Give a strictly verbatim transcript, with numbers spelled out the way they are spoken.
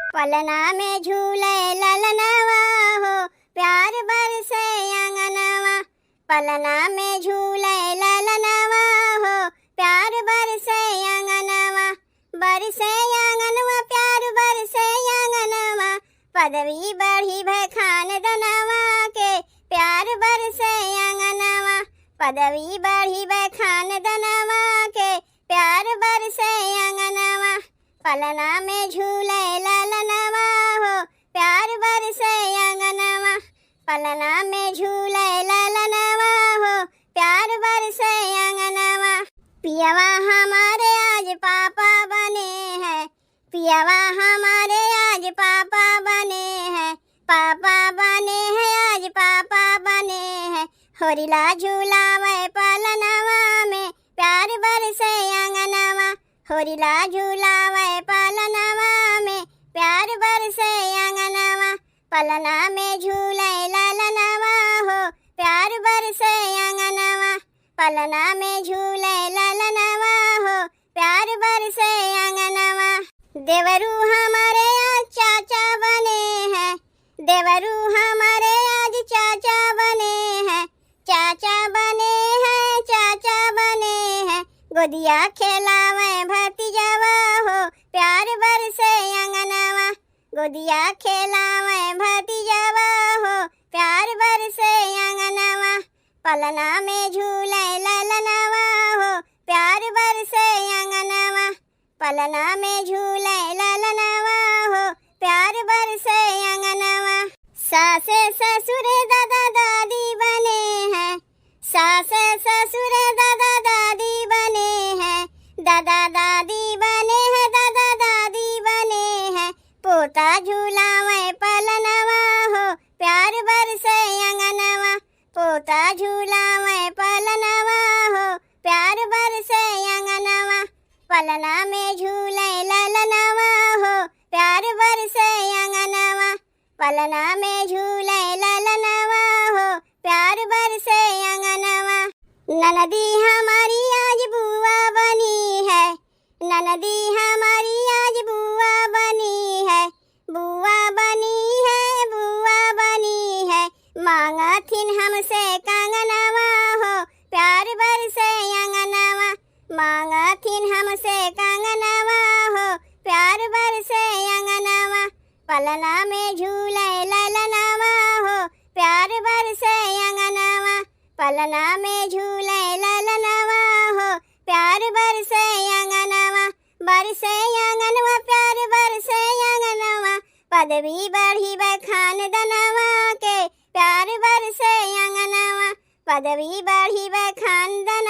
पलना में झूले ललनवा हो, प्यार बरसे अंगनवा। पलना में झूले ललनवा हो, प्यार बरसे अंगनवा। बरसे अंगनवा, प्यार बरसे अंगनवा। पदवी बढ़ी भय खानदनवा के, प्यार बरसे अंगनवा। पदवी बढ़ी भय खानदनवा के, प्यार बरसे अंगनवा। पलना में झूले ललनवा हो, प्यार बरसे अंगनवा। पलना में झूले ललनवा हो, प्यार बरसे अंगनवा। पियवा हमारे आज पापा बने हैं, पियवा हमारे आज पापा बने हैं, पापा बने हैं, आज पापा बने हैं। होरिला झूलावे पलनवा में, प्यार बरसे अंगनवा। होरिला झूलावे पलनवा में, प्यार बरसे अंगनवा। पलना में झूले ललनवा हो, प्यार बरसे अंगनवा। पलना में झूले ललनवा हो, प्यार बरसे अंगनवा। देवरू हमारे आज चाचा बने हैं, देवरू हमारे आज चाचा बने हैं, चाचा बने हैं, चाचा बने हैं। गोदिया खेलावे भतीजवा हो, प्यार बरसे अंगनवा। गोदिया खेलावे भतीजवा हो, प्यार बरसे अंगनवा। पलना में झूले ललनवा हो, प्यार बरसे अंगनवा। पलना में झूले ललनवा हो, प्यार बरसे अंगनवा। सासे ससुरे दादा दादी बने हैं, सासे ससुरे दादा दादी बने हैं, दादा दादी बने हैं, दादा दादी बने हैं। पोता झूलावे पलनवा हो, प्यार बरसे अंगनवा। पोता झूलावे पलनवा हो, प्यार बरसे अंगनवा। पलना में झूले ललनवा हो, प्यार बरसे अंगनवा। पलना में झूले ललनवा हो, प्यार बरसे अंगनवा। ननदी हमारी आज बुआ बनी है, ननदी हमारी आज बुआ बनी है, बुआ बनी है, बुआ बनी है। मांगथिन हमसे कंगनवा हो, प्यार बरसे अंगनवा। मांगथिन हमसे कंगनवा हो, प्यार बरसे अंगनवा। पलना में झूले ललनवा हो, प्यार बरसे अंगनवा। पलना में झूले ललनवा हो, प्यार बरसे अंगनवा। बरसे अंगनवा, प्यार बरसे अंगनवा। पदवी बढ़ी बखान दनवा के, प्यार बरसे अंगनवा। पदवी बढ़ी बखान दनवा